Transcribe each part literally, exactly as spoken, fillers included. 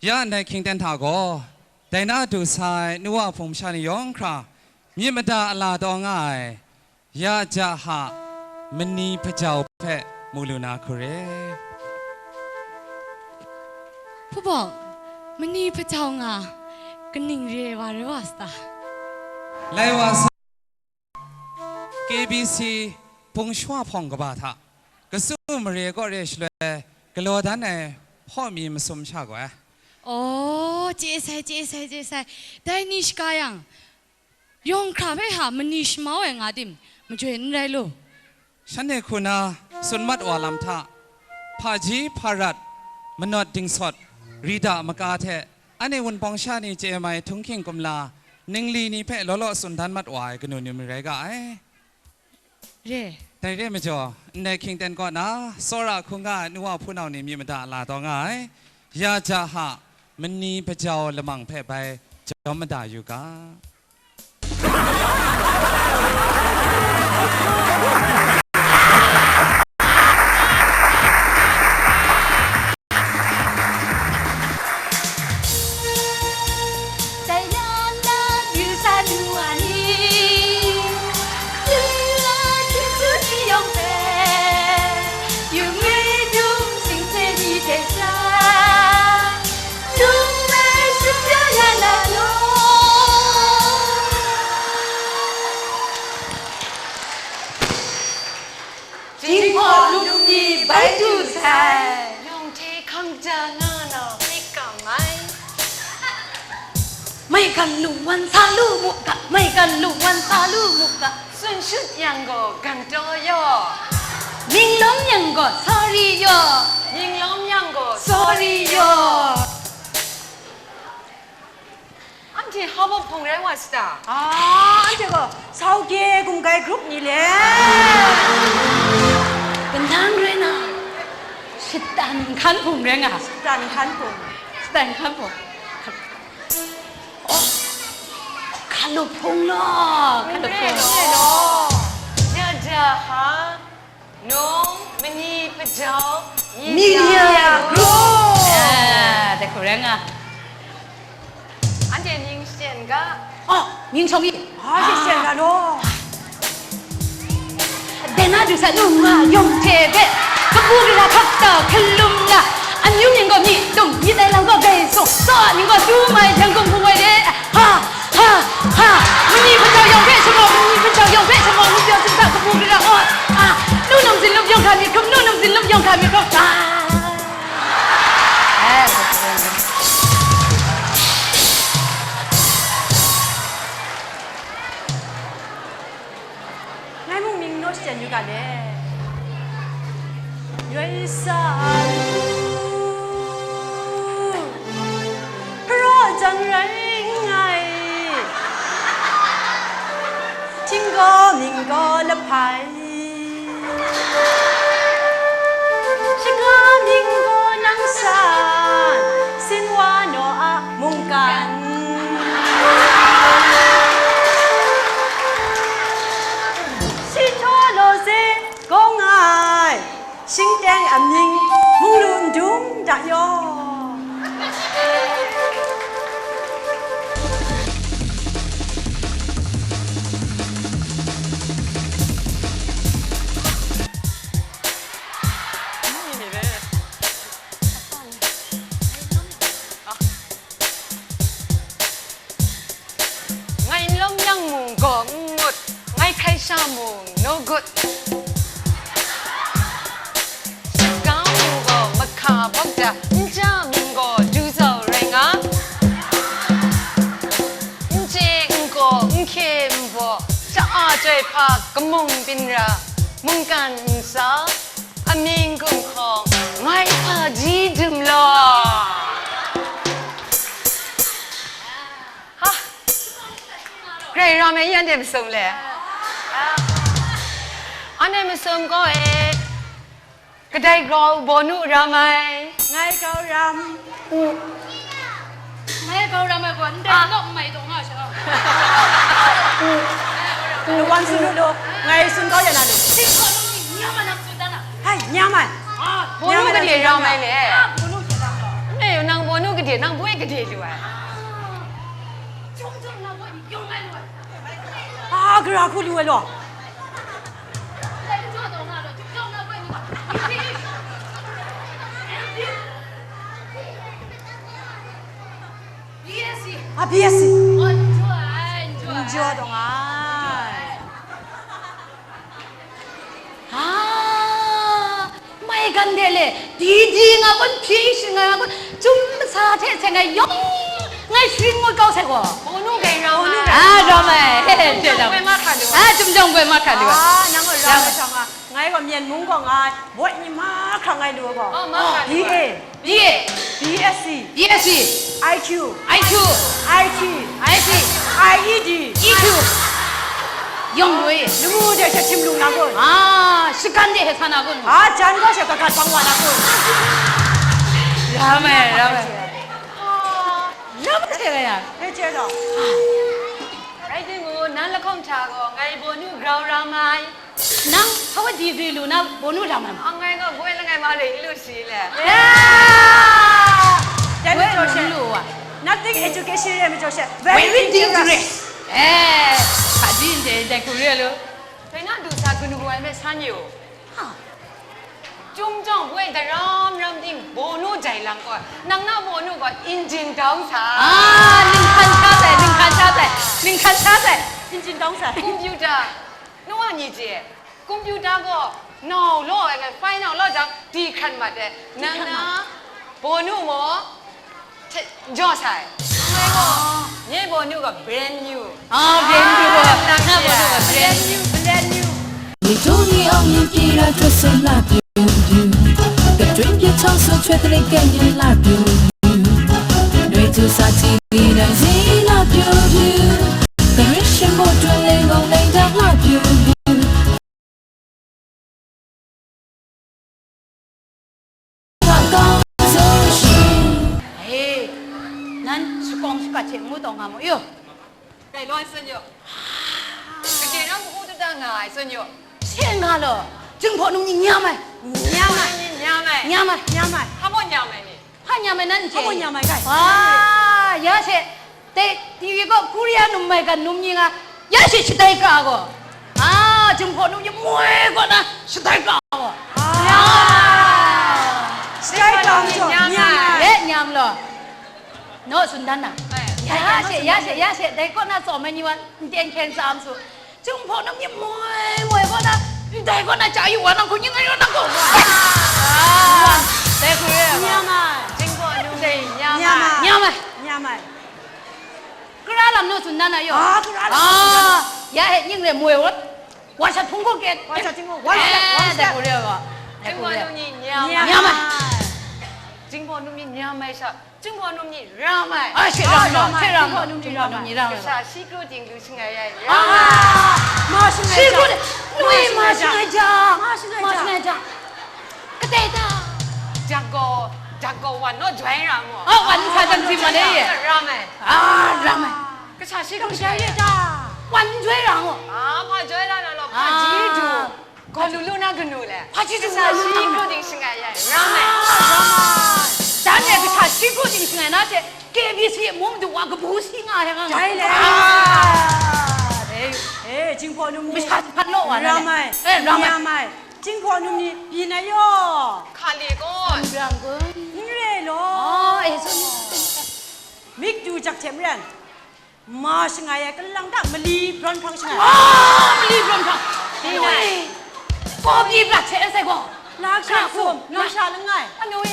Ya ndai hkyingten hta gaw, dai na du sa ai nu wa hpung masha ni yawng hkra, myit mada a la taw nga ai, ya ja ha mani hpajau hpe mu lu na hku re. Hpubawng, mani hpajau nga, kaning re ai wa rai wa sa ta? Lai wa sa, K B C Pung Shwa Hpawng kaba hta, katsu mare kaw re shaloi galaw dan ai hpaw mi masum sha gaw ai. Oh, chye sai, chye sai, chye sai. Dai ni shaka yang, yawng hkra hpe hta mani shamau ai nga tim, majoi n rai lu. Shanhte hku na sun mat wa lam hta, hpaji hparat, manawt dingsawt, rida maka hte, anhte wunpawng sha ni chye mai htunghking kumla, ningli ni hpe law law tsun dan mat wa ai kanu ni mung rai ga ai. Re. Dai re majaw, ndai hkyingten kaw na, tsawra hkungga ai nu wa hpunau ni myit mada a la taw nga ai, ya ja ha mani hpajau lamang hpe bai jawm mada yu ga. Jinghpaw lung ni bai du sai. Yawng hte hkang ja nga na myit kam ai. Maigan lung wan sa lu mu ga, maigan lung wan sa lu mu ga. Tsun shut yang gaw gang taw yaw. Ning lawm yang gaw sorry yaw. Ning lawm yang gaw sorry yaw. Anhte hpa baw hpung rai wa sata? Ah, anhte gaw Sauge gumgai grup ni le. Kanang rai na, shatan hkan hpung rai nga. Shatan hkan hpung. Shatan hkan hpung. Oh, hkalup hpung law, hkalup hpung. Rai law. Ja ja ha. Nung, mani hpajau, Media Group. Ah, dai hku rai nga. Anhte ning shachyen ga? Oh, ning shawng i. Ah, shachyen ga law. Dai na du sa nu nga yawng hte hpe, kabu gara hkap ta hkalum nga, amyu mying gaw myi tum, myit ai lam gaw gai sung, tsaw ning gaw tu mai, yang gum hpung wai de. Ha, ha, ha. Mani hpajau yawng hpe shangaw, mani hpajau yawng hpe shangaw, ngut yawng sumsa kabu gara awt. Ah, nu num zin lup yawng hkra myit hkrum, nu num zin lup yawng hkra myit hkrum. Ah. Eh, ngai mung mying naw shachyen yu ga le. Yoi sa lu, hpraw jang rai nngai, htinggaw mying gaw lahpai, shaka mying gaw nang san, sin wa naw a mungkan. Shi htaw law se kawng ai, shingteng amying mung lu ndum da yaw. Ngai n lawm yang mung gaw n ngut, ngai hkrai sha mung no good. Shaka mung gaw mahka bawk da, n ja mung gaw du zau rai nga. N chye n gaw n hkye n baw, sha-a chyoi hpa kamung byin ra, mungkan ntsa, amying gunhkawng, ngai hpaji dum law. Ha! Grai ram ai, anhte masum le? Anhte masum gaw e, kadai grau bawnu ram ai? Ngai grau ram. Ngai grau ram ai gaw, ndai nawk n mai taw nga sha. Wan tsun lu lu, ngai tsun kau ya na lu. Sing gaw nang ni nyam ai, nang tsun dan a. Hai, nyam ai. Ah, bawnu kadai ram ai le? Ah, bawnu sha ram gaw. Nde nang Nu gade, nang boi gade lu ai. A, gara hku lu ai law. A, B S C. N jaw dawng ai. A, mai gande le, di di nga kun, hpyi shin nga kun, chyum masa hte seng ai yawng ngai sharin ngut kau sai gaw. Bawnu gai rau nga. A, rau mai. He, he, Chyum jawng goi ma hkra lu ai. A, chyum jawng goi ma hkra lu ai. A, nang gaw rau ai shawng a, ngai gaw Myen mung gaw nga ai, boi ni mahkra ngai lu ai gaw. Oh, mahkra lu ai. D A. D A. B S C. B S C. I Q. I Q. I T. I T. I E D. E two. Yawng lui. Lamu de she htim lu na kun. A, shagan de he sa na kun. A, jan gaw she kagat bang wa na kun. Ram ai, ram ai. Ram ai she ga ya. He che gaw. Rai timung, nan lahkawng hta gaw ngai bawnu grau ram ai. Nang hpa wa degree lu na, bawnu ram ai ma? Angai gaw boi langai ma ring lu shi le. Ya! Dai boi majaw she, lu wa. Nothing education re majaw she, very dangerous. Eh, hpa di ndai, dai hku re lu. Dai na du sa gun wu ai me san yu. Ha. Chyum jawng boi daram ram ting bawnu jai lang gaw, nang na bawnu gaw engine dau sa. Ah, ning hkan sha sai, ning hkan sha sai, ning hkan sha sai. Engine dau sa. Computer. Nu wa ni je, computer gaw nau law ai, ngai fai nau law jang, di hkran mat ai. Nang na, bawnu maw, hte, jaw sai. Ngai gaw, nye bawnu gaw brand new. Ah, brand new. Ah, nang na bawnu gaw brand new, brand new. 你同你အောင်ရင်ပြေတာထွက်ဆိုလာပြူပြူကတွင်ပြချောင်းဆိုချွဲတလေးကဲရင်လာပြူပြူတွေသူစာတီလီနိုင်စေလာပြူပြူ Christian ဘို့တွင်လဲငုံလိမ်တတ်လှပြုပြီး ကောင်းဆုံးရှိ Hey, nan shakawng shakat hte ngu taw nga mu, yo. Kai loi sun yo. Kade rang kahu tu ta nga ai sun yo. She nga lo. Jinghpaw num ni nyam ai. Nyam ai. Nyam ai. Nyam ai. Nyam ai. Hpa maw nyam ai ni? Hpa nyam ai nan n chye. Hpa maw nyam ai kai? Ah, ya she. Dai, T V kaw Korea num mai gan num ni nga, ya shi shadai ka gaw. Ah, Jinghpaw num ni moi kaw na shadai ka gaw. Ah. Shadai ka gaw, nyam ai. Eh, nyam law. Naw tsun dan na. Ya she, ya she, ya she, dai kaw na tsawm ai ni wa, n ten hkyen tsam su. Jinghpaw num ni moi moi kaw na, ndai kaw na chya yu wa nang hku ning rai yu wa nang gaw. Ah, dai hku re ai. Nyam ai. Jinghpaw num ni nyam ai. Nyam ai. Nyam ai. Kara lam naw tsun dan na yo. Ah, kara lam naw tsun dan na. Ah, ya he ning re moi wa. Wa shat hpung gaw ket. Wa shat hpung gaw, wa shat, wa shat. Eh, dai hku re ai. Dai hku re ai. Jinghpaw num ni nyam ai. Nyam ai. Jinghpaw num ni nyam ai sha. Jinghpaw num ni ram ai. A, she ram ai, she ram ai. Jinghpaw num ni ram ai. Kasha shi kru ting lu shangai ai, ram ai. Ah, ma shangai jang. Shi kru ting, nui ma shangai jang. Ma shangai jang. Ma shangai jang. Kadai ta. Jak gaw, jak gaw wan naw joi ra mu. A, wan sa jang si ma de ye. Ram ai. A, ram ai. Kasha shi kru ting. Wan joi ra mu. A, ma joi ra na lo, hpa ji du. Gaw lu lu na kanu le? Hpa chyeju kasha shi kru ting shangai ai, ram ai. Dan e kasha shi kru ting shangai na she, K B C mung du wa kabu si nga ai nga. Dai le. Ah, dai. Eh, Jinghpaw num ni. Masha hpan naw wa na le. Ram ai. Eh, ram ai. Nyam ai. Jinghpaw num ni byin ai yaw. Hka le gaw. N re law. Oh, eh, so ni. Mik du jak hte maren. Ma shangai ai, kalang ta mali brawn hpang shangai. Ah, mali brawn hpang. Anoi. Kaw pyi brat hte sai gaw. Lakshak sum, numsha langai. Anoi.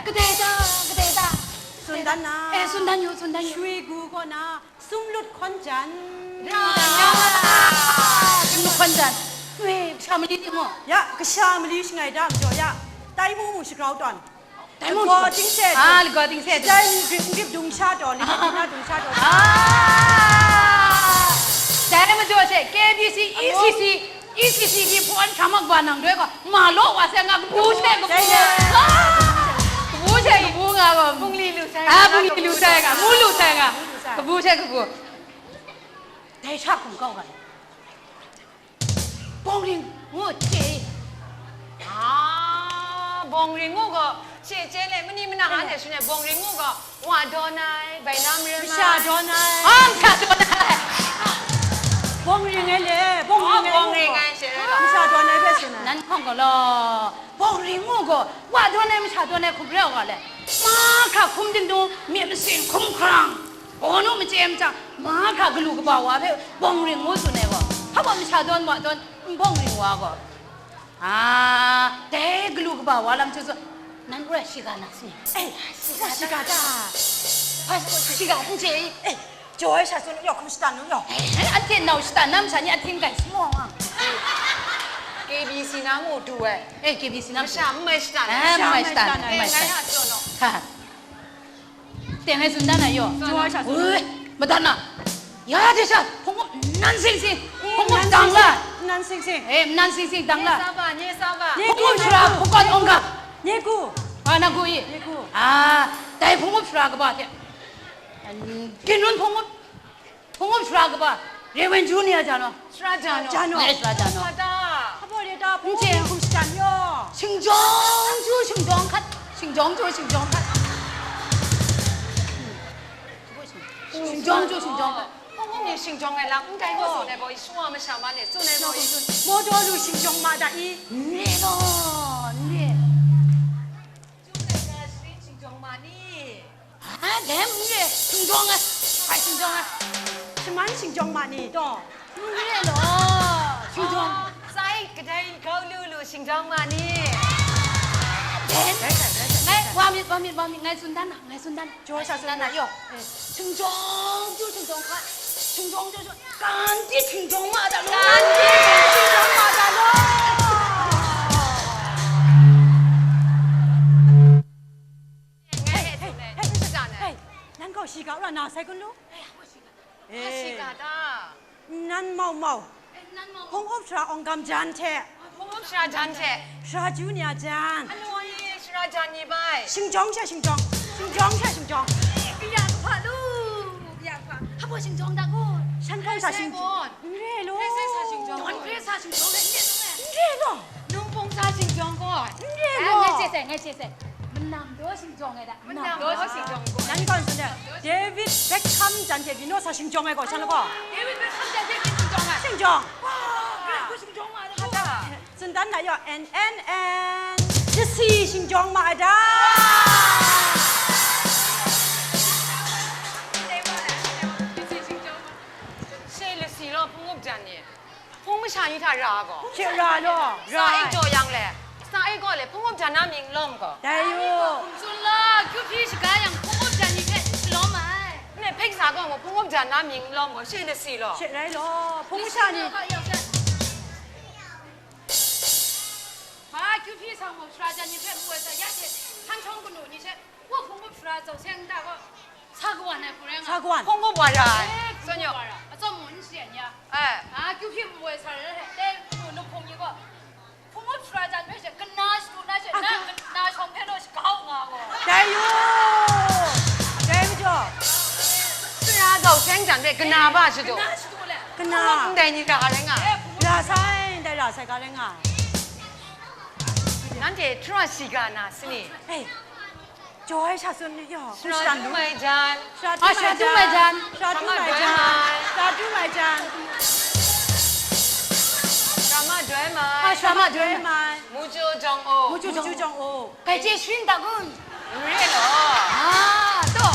Kadai ta, kadai ta. Tsun dan na. Eh, tsun dan yu, tsun dan yu. Shwi gu kaw na, sum lut hkawn jan. Ya, ya. Sum lut hkawn jan. Weh, kasha mali timung. Ya, kasha mali shangai da majaw ya. Tai mu mu shagrau tawn. Lagaw tingset. Ah, lagaw tingset. Dai ni grip grip dung sha taw, li grip na dung sha taw. Ah. Dai majaw she, K B C, E C C, E C C ni puan hkra mak ba nang doi gaw, ma law wa se nga kabu she kabu. Dai ni. Ah. Kabu she kabu nga gaw. Bungli lu sai nga. Ah, bungli lu sai nga. Mu lu sai nga. Kabu she kabu. Dai sha hkum kau ga. Bawng ring ngu hte. Ah, bawng ring ngu gaw, She chye le, mani mana anhte shun ai, bawng ring u gaw, wa dawn ai, bai na maram ai. Masha dawn ai. Oh, masha dawn ai. Bawng ring ai le, bawng ring ai. Oh, bawng ring ai, she rai gaw. Masha dawn ai hpe tsun ai. Nan hkawng galaw, bawng ring u gaw, wa dawn ai, masha dawn ai hkum rai u ga le. Mahkra hkum dingdung, myit masin hkum hkrang, bawnu machye machyang, mahkra galu kaba wa hpe bawng ring u tsun ai gaw, hpa gaw masha dawn, wa dawn, n bawng ring wa gaw. Ah, dai galu kaba wa lam chyu tsun, nan gaw shiga na si. Eh, shiga, shiga ta. Hpa shiga n chye i. Eh, jaw ai sha tsun u yaw, hkum shatan u yaw. Eh, anhte nau shatan na masha ni a htin kai sumawng a. K B C na mu du ai. Eh, K B C na. Masha n mai shatan. Eh, n mai shatan, n mai shatan. Eh, ngai na tsun u. Ha. Teng ai tsun dan ai yaw. Jaw ai sha tsun. Ui, madat na. Ya de sha, hpung up nan sing sing. Hpung up dang la. Nan sing sing. Eh, nan sing sing dang la. Nye sa ba, nye sa ba. Nye hpung up ku, sara, nye ku. Hpung up ong ga. Nye ku. Ah, na ku i. Nye ku. Ah, dai hpung up sara kaba hte. Ginrun hpung up. Hpung up sara kaba, Reverend Junior jan o. Sara jan o. Jan o. Eh, sara jan o. Hpa ta. Hpa ta, hpung up hkum shatan yaw. Shingjawng ju shingjawng hkat. Shingjawng ju shingjawng hkat. Shingjawng ju shingjawng hkat. Hpung up ni shingjawng ai lam n tai gaw, tsun ai baw i, shu wa masha ma ni, tsun ai baw i. Maw daw lu shingjawng ma da i. N re gaw, n re. Jun ai ga sharin shingjawng ma ni. Ah, dai n re, shingjawng ai, hpai shingjawng ai. Shaman shingjawng ma ni taw? N re law, shingjawng. Sai kadai kau lu lu shingjawng ma ni? Dai, dai, dai, dai, ngai, wa myit, wa myit, wa myit, ngai tsun dan na, ngai tsun dan na. Jaw sha tsun dan na, yaw. Eh, shingjawng ju shingjawng hkat, shingjawng ju shingjawng. Kan di htingjawng ma da law. Kan di htingjawng ma da law. Hei, hei, hei, hei, nan gaw shiga ra na sai kun lu? Eh, shiga ta. Nan mau mau. Hpung up sara Awng Gam jan hte. Hpung up sara jan hte. Sara Junior jan. Anu ai sara jan ni bai. Shingjawng sha shingjawng. Shingjawng sha shingjawng. Kaya kahpa lu. Kaya kahpa. Hpa baw shingjawng da gaw. Shan hpawng sa shingjawng. N re law. Hpung sa shingjawng. Hpung sa shingjawng. N re law. Nung hpung sa shingjawng gaw. N re law. Ngai chye sai, ngai chye sai. Manam daw shingjawng ai da. Manam daw shingjawng gaw. Nan gaw n tsun de. David Beckham jan hte byin naw sa shingjawng ai gaw, shan lagaw. David Beckham jan hte byin shingjawng ai. Shingjawng. Wa, shingjawng ma da. Tsun dan na yaw, N N N. Lasi shingjawng ma ai da. Lasi shingjawng ma. She lasi law, hpung up jan ni. Hpung masha ni hta ra gaw. Hpung masha ra law, sa ra ai. Sa e jaw yang le, sa e gaw le, hpung up jan na mying lawm gaw. Dai yu. Hkum tsun la, kyu hpyi shaga yang hpung up jan ni hpe shalawm ai. Ne, hpeng sa gaw, hpung up jan na mying lawm gaw, she lasi law. She rai law, hpung masha ni. Hpa kyu hpyi sang hpung sara jan ni hpe mu ai sa, ya hte, hkan hkawng kanu ni hte, wa hpung up sara zau seng nta gaw, Sa kawan ai hku rai nga. Sa kawan. Hpung up wa ra ai. Eh, hpung up wa ra. Atsawm mung n shayan ya. Eh. Ah, kyu hpyi mu ai sa rai, dai, nu, nu hpung ni gaw. Hpung up sara jan hpe she, kana shadu na she, na, na shawng hpe naw shakau nga gaw. Dai yu. Dai majaw. Sara zau seng jan hpe, kana ba shadu. Kana shadu le. Kana. Hpung up ndai ni ra rai nga. Eh, hpung up. Ra sai, ndai ra sai ga rai nga. Nanhte hkra shiga na sani. Eh. Jaw ai sha tsun yaw. Sara tu mai jan. Sara tu mai jan. Sara tu mai jan. Sara tu mai jan. Sara ma doi mai. Ah, sara ma doi mai. Mu ju jong o. Mu ju jong o. Kai je shin da gun. N re law. Ah, to.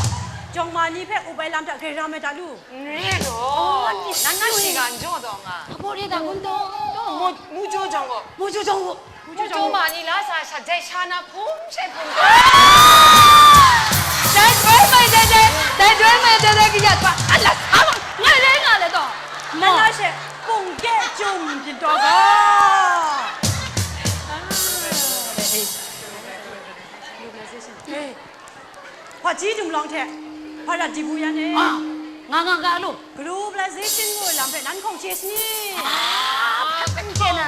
Jong ma ni hpe up ai lam hta grai ram ai ta lu. N re law. Oh, ni nan nan shiga n jaw taw nga. Hpa baw re da gun to. Mu, mu ju jong o. Mu ju jong o. Mu ju ma ni la sa sha, dai sha na hpung she hpung. Dai doi mai dai dai, dai doi mai dai dai kaya hpa, ala sa ma, ngai rai nga le taw. Na na she, hpung ge jum byin taw ga. Hpaji dumlawng hte, hpa rat di bu yan e. Ah, nga nga ga lu. Globalization ngu ai lam hpe nan hkawng chye sani? Ah, hpa n chye na.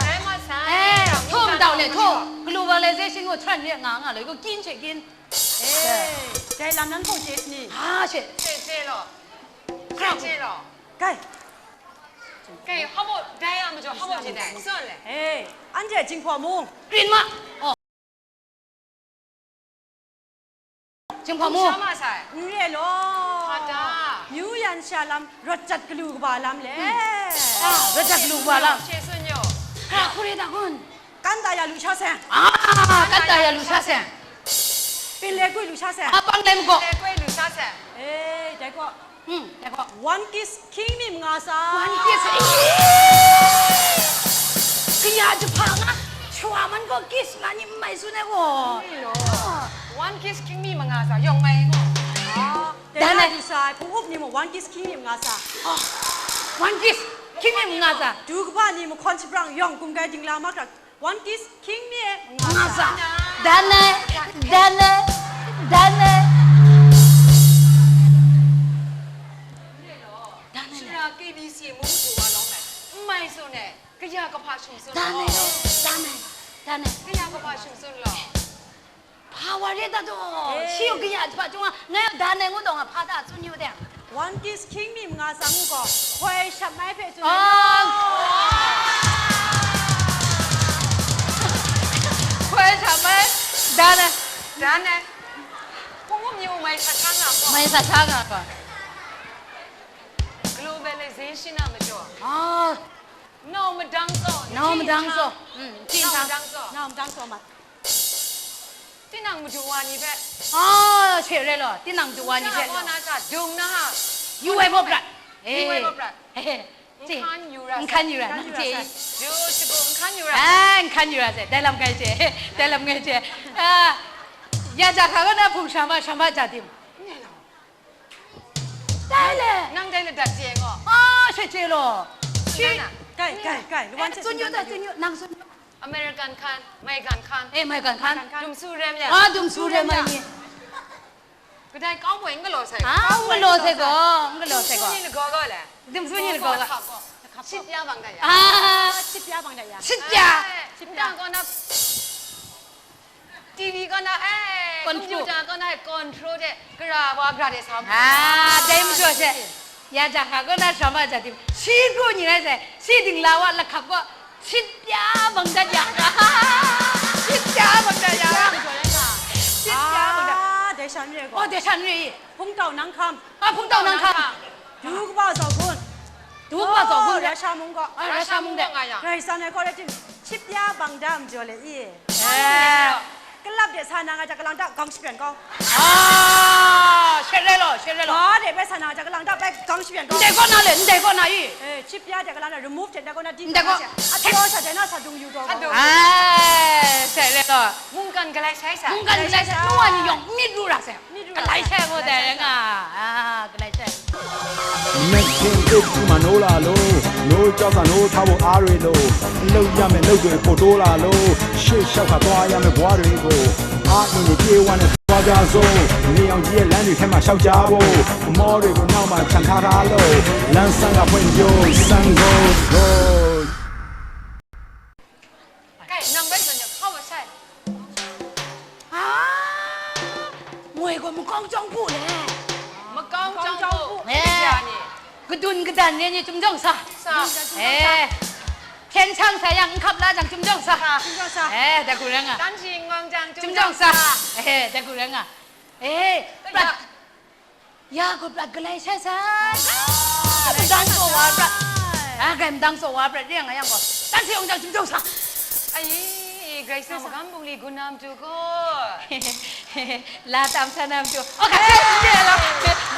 Eh, htaw matau le, htaw. Globalization ngu htaran re nga nga le, ko kyin hte kyin. Eh, dai lam nan hkawng chye sani? Ah, she. She, she law. She, she law. Kai. Kai, hpa baw, dai a majaw, hpa baw jin dai, sawn le. Eh, anhte Jinghpaw mung. Krin ma. Oh. Chyum hpa mu? Sha ma sai. N re law. Hpa ta? Myu yan sha lam, rawt jat galu kaba lam le. Ah, rawt jat galu kaba lam. She sun yo. Hkra hkuri da gun. Kan ta ya lu sha seng. Ah, kan ta ya lu sha seng. Pin le gwi lu sha seng. Ah, pang le mgo. Le gwi lu sha seng. Eh, dai gaw. Hmm, dai gaw. One kiss king mi manga sa. One kiss. Kaya jahpa nga, shawa man gaw kiss nga ni n mai tsun ai gaw. One kiss king mi manga sa, yawng mai ngo. Ah, dan ai. Dai na du sa, hpung up ni mung one kiss king mi manga sa. Ah, one kiss king mi manga sa. Du kaba ni mahkawn shabrang yawng gumgai dingla makrak. One kiss king mi e nga sa. Dan ai, dan ai, dan ai. Dan ai. Shara K B C mung du wa long ai. N mai tsun ai. Kaya kahpa shung tsun lo. Dan ai, dan ai, dan ai. Kaya kahpa shung tsun lo. Hpa wa re dat taw, shi yawng kaya jahpa chyawm nga, ngai yawng dan ai ngu taw nga, hpa ta tsun yu de. One kiss king mi manga sa ngu gaw, hkoi shap mai hpe tsun ai. Hkoi shap mai, dan ai. Dan ai. Hpung hpung mi u mai sa sha nga gaw. Mai sa sha nga gaw. Globalization a majaw. Ah. Nau madang saw. Nau madang saw. Mm, nau madang saw. Nau madang saw mat. Tinang madu wa ni hpe. Ah, she re law, tinang madu wa ni hpe. Tinang kaw na hta dung na ha. Yu ai gaw prat. Yu ai gaw prat. He, he. N hkan yu ra. N hkan yu ra, n hkan yu ra. Yu shagu n hkan yu ra. Ah, n hkan yu ra se. Dai lam kai che. Dai lam kai che. Ah, ya ja hka gaw na hpung shama, shama ja tim. Dai le. Nang dai le dat je gaw. Ah, she che law. Shi. Kai, kai, kai. Tsun yu ta, tsun yu. Nang tsun yu. American hkan, Maigan hkan. Eh, Maigan hkan. Dum su rem ya. Ah, dum su rem ai ni. Kadai kau moi n galaw sai. Ah, n galaw sai gaw, n galaw sai gaw. Dum su ni lagaw ga. Dum su ni lagaw ga. Shit ya bang da ya. Ah, shit ya bang da ya. Shit ya. Shit ya. Nang gaw na T V kaw na, eh, computer kaw na, control de, gara wa gara de sa mu. Ah, dai majaw she. Ya ja hka kaw na shama ja tim. Shi kru ni rai sai, shi dingla wa lahkap gaw, shit pya bang dat ya. Shit pya bang dat ya. Shit pya bang dat. Ah, dai sha n re gaw. Oh, dai sha n re i. Hpung tau nang hkam. Ah, hpung tau nang hkam. Du kaba zaw gun. Du kaba zaw gun. Oh, Russia mung gaw. Ah, Russia mung de. Rai san ai gaw rai tim, shit pya bang da majaw le i. Eh. Kalap de sa na nga ja kalang da gang shapyan kau. Ah, she re law, she re law. Ba de bai sa na nga ja kalang da bai gang shapyan kau. Ndai kaw na le, ndai kaw na i. Eh, shit pya de kalang da remove de ndai kaw na di. Ndai kaw. A pyaw sa de na sa dung yu daw. Sa dung. Ah, she re law. Mungkan galai sai sa. Mungkan galai sai sa. Nwa ni yawng myit ru ra sai. Galai shai gaw dai rai nga, ah, galai shai. မက်ခင်တို့ ဒီမှာ နိုးလာလို့ နိုးကြောက်စာ နိုးထားဖို့ အားရလို့ လုပ်ရမယ့် လုပ်တွေ ပိုတိုးလာလို့ ရှေ့လျှောက်ခါ သွားရမယ့် ဘဝတွေကို အားအင်တွေ ပြေဝနဲ့ သွားကြစို့ နေအောင်ကြီးရဲ့ လမ်းတွေထဲမှာ လျှောက်ကြဖို့ မော်တွေကို နောက်မှာ ချန်ထားထားလို့ လမ်းစမ်းက ဖွင့်ပြ စမ်းကို Kai, nang bai zawn yang hkau masai. Ah, moi gaw makawng chyawm hpu le. Makawng chyawm hpu. Eh. Ya ni. Kadun kadan re ni chyum jawng sa. Sa. Eh. Hpyen shang sa yang, n hkap la jang chyum jawng sa. Sa. Chyum jawng sa. Eh, dai hku rai nga. Tan shi ngawng jang chyum jawng sa. Eh, dai hku rai nga. Eh, prat. Ya gaw prat galai shai sa. Ah, madang tsaw wa prat. Ah, grai madang tsaw wa prat re nga yang gaw, dan hte yawng jang chyum jawng sa. Ai, grai sa, magam bungli gun na matu gaw. La tam sa na matu. Oh, ka chyum je la.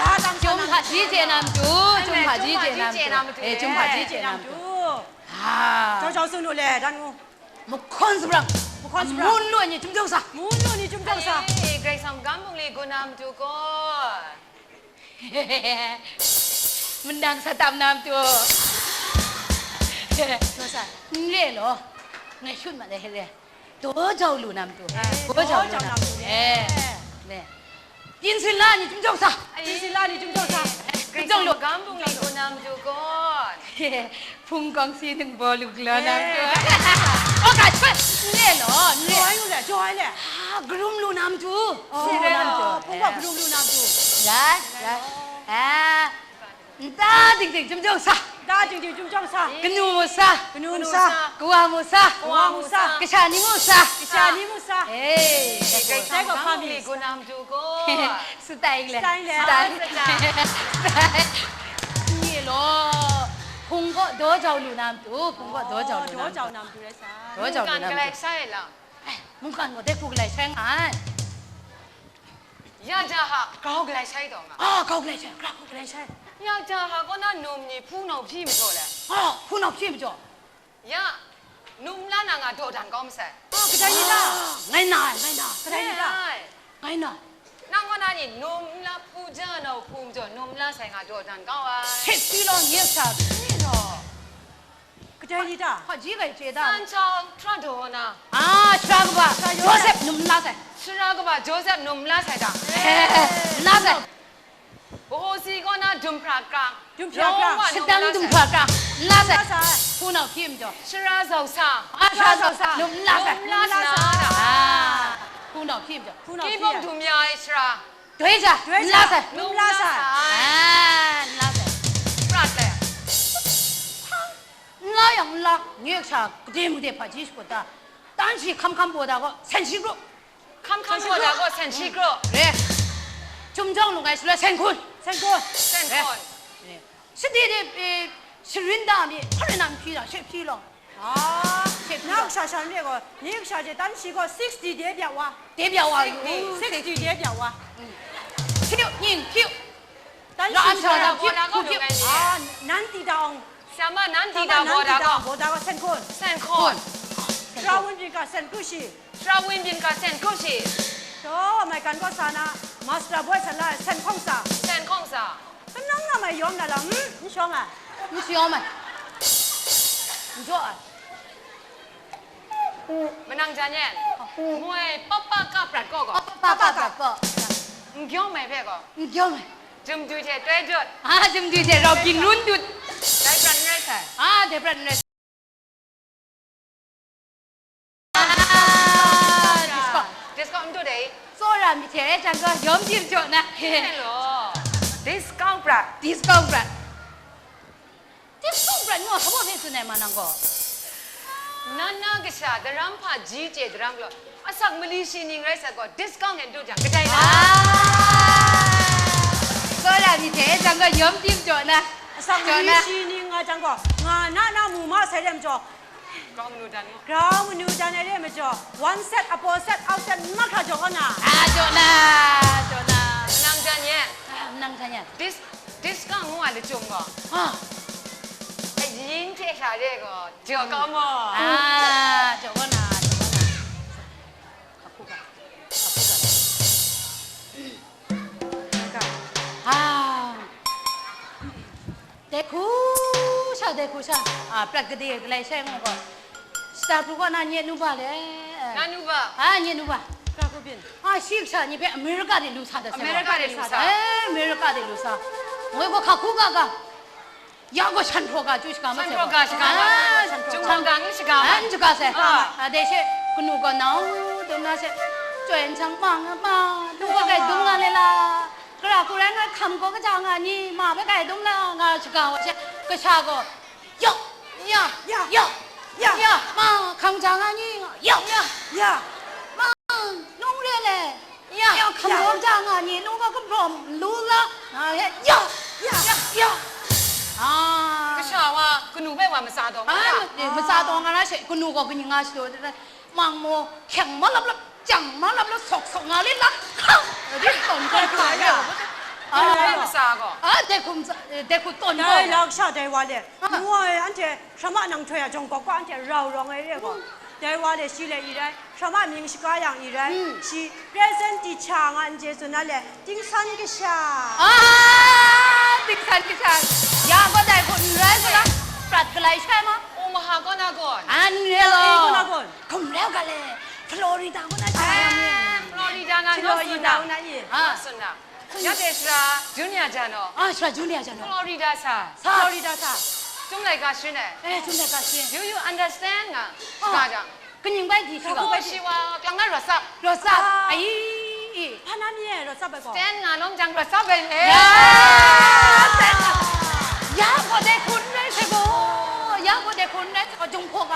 La tam sa na matu. Chyum hpaji je na matu. Chyum hpaji je na matu. Eh, chyum hpaji je na matu. Ah. Jau jau tsun lu le, dan ngu. Mahkawn sabrang. Mahkawn sabrang. Mun lu ai ni chyum jawng sa. Mun lu ai ni chyum jawng sa. Ai, grai sa, magam bungli gun na matu gaw. Mendang sa tam na matu. Jaw sa. N re law. Ngai shut ma de he re. Daw jau lu na matu. Ai, daw jau lu na matu. Eh. Ne. Yin sin la ni chyum jawng sa. Yin sin la ni chyum jawng sa. Chyum jawng lu. Gam bung li gun na matu gaw. Hpung kawng si ningbaw lu galaw na matu. Oh, ga shoi. N re law, n re. Jaw ai lu le, jaw ai le. Ah, garum lu na matu. Oh, si re na matu. Hpung gaw garum lu na matu. Rai, rai. Ah, nta ting ting chyum jawng sa. Da jingding chyum jawng sa. Kanu mu sa. Kanu mu sa. Kawa mu sa. Kawa mu sa. Kasha ni mu sa. Kasha ni mu sa. Hey, dai gaw hpa mi? Gu nam du gaw. Style le. Style le. Style. Style. Ni lo. Hpung gaw daw jau lu nam tu. Hpung gaw daw jau lu nam tu. Daw jau nam tu le sa. Daw jau lu nam tu. Mungkan galai sai la. Ai, mungkan gaw dai hku galai sai nga ai. Ya ja ha, grau galai sai taw nga. Ah, grau galai sai, grau galai sai. Ya ja ha, kaw na num ni hpunau hpyi majaw le. Ah, hpunau hpyi majaw. Ya, num la na nga dawdan kau masai. Ah, kadai ni ta? Ah, ngai na ai, ngai na, kadai ni ta? Ngai ai. Ngai na. Nang kaw na ni num la hpu ja nau hpu majaw num la sai nga dawdan kau ai. Hpyi law, nye sa ni taw. Kadai ni ta? Hpaji gai chye ta? San chau, Htra daw na. Ah, Htra kaba, Htra Joseph num la sai. Htra kaba, Joseph num la sai ta. Eh, la sai. Bahaw si kaw na dum hpra kra. Dum hpra kra. Long wa num Shadang la dum sai. Hpra kra. La sai. La sai. Hpunau hpyi majaw. Htra zau sa. Ah, Htra zau sa. Num la sai. Num la sai. Ah, hpunau hpyi majaw. Hpunau hpyi. Kibawng dum ya ai Htra. Doi ja, doi ja, nla sai. Num la sai. Ah, nla sai. Prat le. Nla yang nla, nye sha, gade mung de hpaji shakut ta. Tan shi hkam hkam baw da gaw, sen shi kru. Hkam hkam baw da gaw, sen shi kru. Re. Chyum jawng lung ai shaloi, sen hkun. Sen hkun. Sen hkun. Re. Sadi de, eh, sharin da mi, hpa rai na n hpyi da, she hpyi law. Ah, she hpyi law. Na kasha sha n re gaw, ni kasha je tan shi gaw sixty de bya wa. De bya wa, sixty, oh, sixty de bya wa. Mm. Hpyi, nying hpyi. Tan shi sha da hpyi, hpyi. Ah, nan ti da ong. Sama nan ti da baw da gaw. Baw da gaw, sen hkun. Sen hkun. Hkun. Sara wun byin ga sen kru shi. Sara wun byin ga sen kru shi. Taw, maigan kaw sa na, master boy sa la, sen hkawng sa. Sen hkawng sa. Kanang na mai yawm na lam, hmm? N shawng ai. N shawng ai. N jaw ai. Manang jan yan. Moi papa ka prat kaw gaw. Papa ka prat kaw. N gyawng mai hpe gaw. N gyawng ai. Jumdui hte toi dut. Ah, jumdui hte rau ginrun dut. Dai prat n rai sai. Ah, dai prat n rai sai. Ah, disco. Disco n dut ai. Tsawra mi hte rai jang gaw, yawm tim jaw na. Hello. Disco prat. Disco prat. Disco prat ngu hpa hpe tsun ai ma nang gaw? Nan na kasha daram hpaji chye daram galaw, asak mali shi ning rai sat gaw, disco ngen du jang, kadai na? Ah! Tsawra mi hte jang gaw, yawm tim jaw na. Asak mali shi ning nga jang gaw, nga na na mu ma sai re majaw, Grau manu dan ngu. Grau manu dan ai re majaw, one set, apaw set, out set, mahkra jaw kaw na. Ah, jaw na, jaw na. Nang jan ye. Ah, nang jan ye. Dis, dis kang ngu ai lachyum gaw. Ah. Ayin hte sha re gaw, jaw kaw maw? Ah, jaw kaw na, jaw kaw na. Hkapu ga, hkapu ga. Ah. Dai hku sha, dai hku sha. Ah, prat gade galai shai ngu gaw. Shata pru kaw na nye nu ba le. Na nu ba? Ah, nye nu ba. Hkra hku byin. Ah, shi kasha ni hpe America de lu sa da sai. America de lu sa. Eh, America de lu sa. Ngoi gaw hka hku ga ga. Ya gaw shan hpraw ga chyu shaga masai. Shan hpraw ga shaga masai. Ah, shan hpraw ga. Chyum hpraw ga n shaga. Ah, n shaga sai. Ah. Ah, dai she, kanu gaw nau dum na she, chyoi n chyang ma nga ma, dung gaw kai dung nga le la. Gara hku rai nna hkam gaw kaja nga ni, ma hpe kai dum la nga shaga wa she, kasha gaw, ya, ya, ya, ya, ya, ma, hkam ja nga ni, ya, ya, ya, ma, nung re le. Ya, ya, hkam gaw ja nga ni, nung gaw gumhpraw lu la, nga he, ya, ya, ya, ya. Ah. Kasha wa, kanu hpe wa matsa taw nga. Ah, ma-, eh, matsa taw nga na she, kanu gaw kaning nga shadaw, mang maw, hkyeng ma lap lap, jang ma lap lap, sawk sawk nga le la, hkang, ri tawn tawn tawn ya. Ah. Kanu hpe matsa gaw. Ah, dai hku matsa, eh, dai hku tawn gaw. Dai la kasha dai wa le, ah, ngu ai, anhte, Shrama nang htoi a jawng kawk kawk anhte rau rawng ai re gaw, dai wa le shi le i rai, shrama mying shaga yang i rai, hmm, shi present teacher nga n chye tsun na le, tingsan kasha. Ah, tingsan kasha. Ya gaw dai hku n rai sara, prat galai shai ma? O maha kaw na gawn. An re lo. L A kaw na gawn. Hkum rau ga le, Florida kaw na shai. Ah, Florida na, Florida kaw na i. Ah. Sara. Ya de sara, Junior jan o. Ah, sara Junior jan o. Florida sa. Sa. Florida sa. Chyum laika sharin ai. Eh, chyum laika sharin. Do you understand nga? Ah. Shaga jang. Kaning bai di shaga? Oh, shi wa klang na rawt sap. Rawt sap. Ah. Ai. Hpa na mi e rawt sap ai gaw? Stand nga lawm jang rawt sap ai e. Ya, stand nga. Ya, gaw dai hku n rai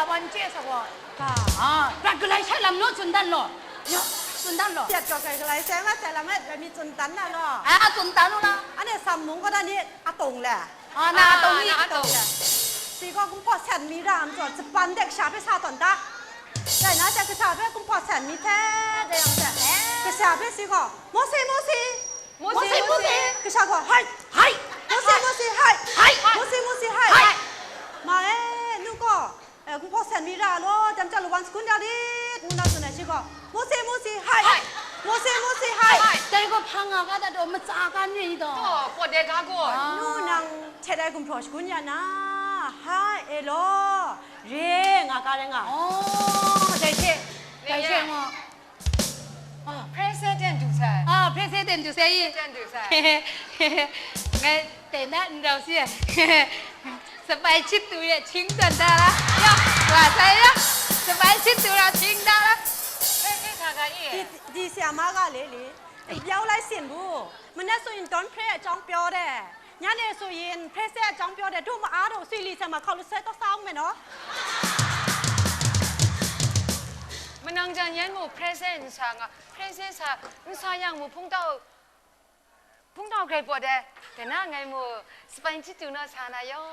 Wan chye sa gaw, ga, a, prat galai shai lam naw tsun dan law. Yo, tsun dan law. Prat gaw galai shai ma shai lam e, rai mi tsun dan na law. A, tsun dan u na. Ane sam mung gaw dan ni a tong le. A, na a tong ni. Na a tong le. Si gaw kumhpaw sen mi ra am jaw, Japan de kasha hpe sa tawn da. Dai na hte kasha hpe kumhpaw sen mi hte, dai yang hte. Kasha hpe si gaw, Mawsi, Mawsi. Mawsi, Mawsi, Mawsi. Kasha gaw, hai, hai. Mawsi, Mawsi, hai. Hai. Mawsi, Mawsi, hai. Hai. Ma e, nu gaw, eh, kumhpaw sen mi ra law, dam chya lawan sakun ya lit, ngu na tsun ai shi gaw, Mawsi, Mawsi, hai. Hai. Mawsi, Mawsi, hai. Hai. Dai gaw hpa nga ga dat daw, matsa ga ni daw. Gaw, gaw de ga gaw. Ah. Nu nang htet ai gumhpraw shakun ya na, hai, e law, re nga ga rai nga. Oh, dai she, dai she nga. Ah. President du sai. Ah, President du sai. President du sai. Ngai tai na n rau si. Sapai chit tu ye ching dan da la. Ya, wa sai ya. Sapai chit tu ra ching da la. President sa ga ye. Di, di siya ma ga le le. Yau lai sin bu. Mana su in don pre a chong pyo de. Nyan e su yin, President a chong pyo de, du ma a du, sui li sai ma, hkau lu sai tawk sa ung me naw. Manang jan yan mu President n sa nga, President sa, n sa yang mu hpungtau, hpungtau grai pawt ai, dai na ngai mu, sapai chit tu naw sa na yaw.